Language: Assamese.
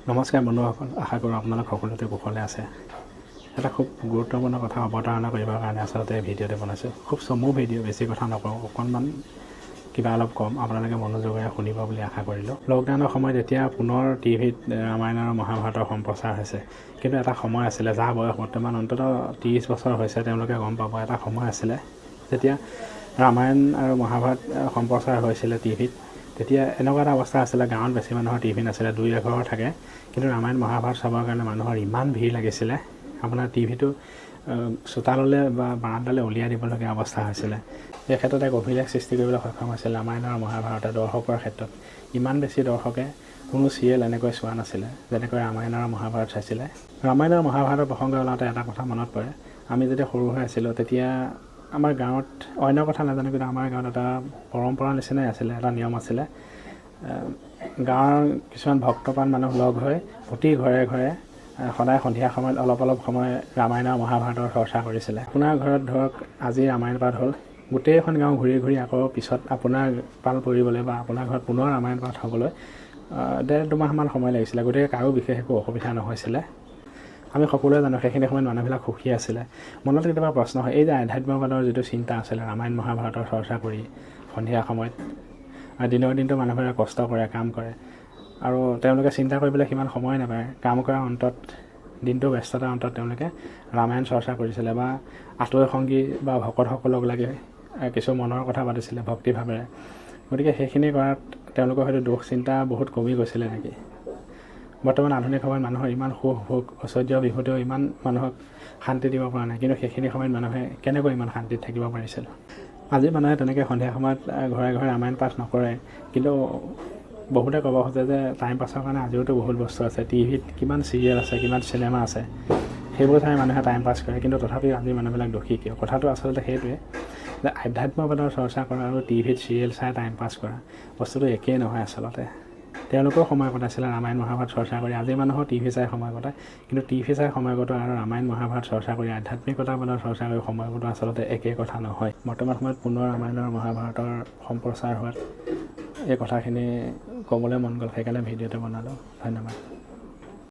নমস্কাৰ বন্ধুসকল, আশা কৰোঁ আপোনালোক সকলোতে কুশলে আছে। এটা খুব গুৰুত্বপূৰ্ণ কথা অৱতাৰণা কৰিবৰ কাৰণে আচলতে এই ভিডিঅ'টো বনাইছোঁ। খুব চমু ভিডিঅ', বেছি কথা নকওঁ, অকণমান কিবা অলপ ক'ম, আপোনালোকে মনোযোগেৰে শুনিব বুলি আশা কৰিলোঁ। লকডাউনৰ সময়ত এতিয়া পুনৰ টিভিত ৰামায়ণ আৰু মহাভাৰতৰ সম্প্ৰচাৰ হৈছে। কিন্তু এটা সময় আছিলে, যাৰ বয়স বৰ্তমান অন্ততঃ 30 বছৰ হৈছে, তেওঁলোকে গম পাব, এটা সময় আছিলে যেতিয়া ৰামায়ণ আৰু মহাভাৰত সম্প্ৰচাৰ হৈছিলে টিভিত। তেতিয়া এনেকুৱা এটা অৱস্থা আছিলে, গাঁৱত বেছি মানুহৰ টিভি নাছিলে, দুই এঘৰৰ থাকে। কিন্তু ৰামায়ণ মহাভাৰত চাবৰ কাৰণে মানুহৰ ইমান ভিৰ লাগিছিলে, আপোনাৰ টিভিটো চোতাললৈ বা বাৰাণ্ডালৈ উলিয়াই দিবলগীয়া অৱস্থা হৈছিলে। এই ক্ষেত্ৰত এক অভিলেখ সৃষ্টি কৰিবলৈ সক্ষম হৈছিল ৰামায়ণ আৰু মহাভাৰতে দৰ্শকৰ ক্ষেত্ৰত। ইমান বেছি দৰ্শকে কোনো চিৰিয়েল এনেকৈ চোৱা নাছিলে, যেনেকৈ ৰামায়ণ আৰু মহাভাৰত চাইছিলে। ৰামায়ণ আৰু মহাভাৰতৰ প্ৰসংগ ওলাওঁতে এটা কথা মনত পৰে। আমি যেতিয়া সৰু হৈ আছিলোঁ, তেতিয়া আমাৰ গাঁৱত, অন্য কথা নাজানো, কিন্তু আমাৰ গাঁৱত এটা পৰম্পৰা নিচিনাই আছিলে, এটা নিয়ম আছিলে। গাঁৱৰ কিছুমান ভক্তপ্ৰাণ মানুহ লগ হৈ প্ৰতি ঘৰে ঘৰে সদায় সন্ধিয়া সময়ত অলপ অলপ সময় ৰামায়ণ আৰু মহাভাৰতৰ চৰ্চা কৰিছিলে। আপোনাৰ ঘৰত ধৰক আজি ৰামায়ণ পাঠ হ'ল, গোটেইখন গাঁও ঘূৰি ঘূৰি আকৌ পিছত আপোনাৰ পাল পৰিবলৈ বা আপোনাৰ ঘৰত পুনৰ ৰামায়ণ পাঠ হ'বলৈ ডেৰ দুমাহমান সময় লাগিছিলে। গতিকে কাৰো বিশেষ একো অসুবিধা নহৈছিলে। আমি সকলোৱে জানো, সেইখিনি সময়ত মানুহবিলাক সুখী আছিলে। মনত কেতিয়াবা প্ৰশ্ন হয়, এই যে আধ্যাত্মিকবাদৰ যিটো চিন্তা আছিলে, ৰামায়ণ মহাভাৰতৰ চৰ্চা কৰি সন্ধিয়া সময়ত, আৰু দিনৰ দিনটো মানুহবোৰে কষ্ট কৰে, কাম কৰে আৰু তেওঁলোকে চিন্তা কৰিবলৈ সিমান সময় নাপায়। কাম কৰাৰ অন্তত, দিনটো ব্যস্ততাৰ অন্তত তেওঁলোকে ৰামায়ণ চৰ্চা কৰিছিলে বা আঁতৈ সংগী বা ভকতসকলক লাগি কিছু মনৰ কথা পাতিছিলে ভক্তিভাৱেৰে। গতিকে সেইখিনি কৰাত তেওঁলোকৰ হয়তো দুখ চিন্তা বহুত কমি গৈছিলে নেকি? বৰ্তমান আধুনিক সময়ত মানুহৰ ইমান সুখ ভোগ, ঐশ্বৰ্য বিভূতিও ইমান মানুহক শান্তি দিব পৰা নাই। কিন্তু সেইখিনি সময়ত মানুহে কেনেকৈ ইমান শান্তিত থাকিব পাৰিছিল? আজি মানুহে তেনেকৈ সন্ধিয়া সময়ত ঘৰে ঘৰে ৰামায়ণ পাঠ নকৰে। কিন্তু বহুতে ক'ব খোজে যে টাইম পাছৰ কাৰণে আজিওতো বহুত বস্তু আছে। টিভিত কিমান চিৰিয়েল আছে, কিমান চিনেমা আছে, সেইবোৰ চাই মানুহে টাইম পাছ কৰে। কিন্তু তথাপিও আজি মানুহবিলাক দুখী কিয়? কথাটো আচলতে সেইটোৱে যে আধ্যাত্মবাদৰ চৰ্চা কৰা আৰু টিভিত চিৰিয়েল চাই টাইম পাছ কৰা বস্তুটো একেই নহয় আচলতে। তেওঁলোকেও সময় কটাইছিলে ৰামায়ণ মহাভাৰত চৰ্চা কৰি। আজিৰ মানুহৰ টিভি চাই সময় কটায়। কিন্তু টিভি চাই সময় কটোৱা আৰু ৰামায়ণ মহাভাৰত চৰ্চা কৰি, আধ্যাত্মিকতাবাদৰ চৰ্চা কৰি সময় কটোৱা আচলতে একেই কথা নহয়। বৰ্তমান সময়ত পুনৰ ৰামায়ণ আৰু মহাভাৰতৰ সম্প্ৰচাৰ হোৱাত এই কথাখিনি ক'বলৈ মন গ'ল, সেইকাৰণে ভিডিঅ'টো বনালোঁ। ধন্যবাদ।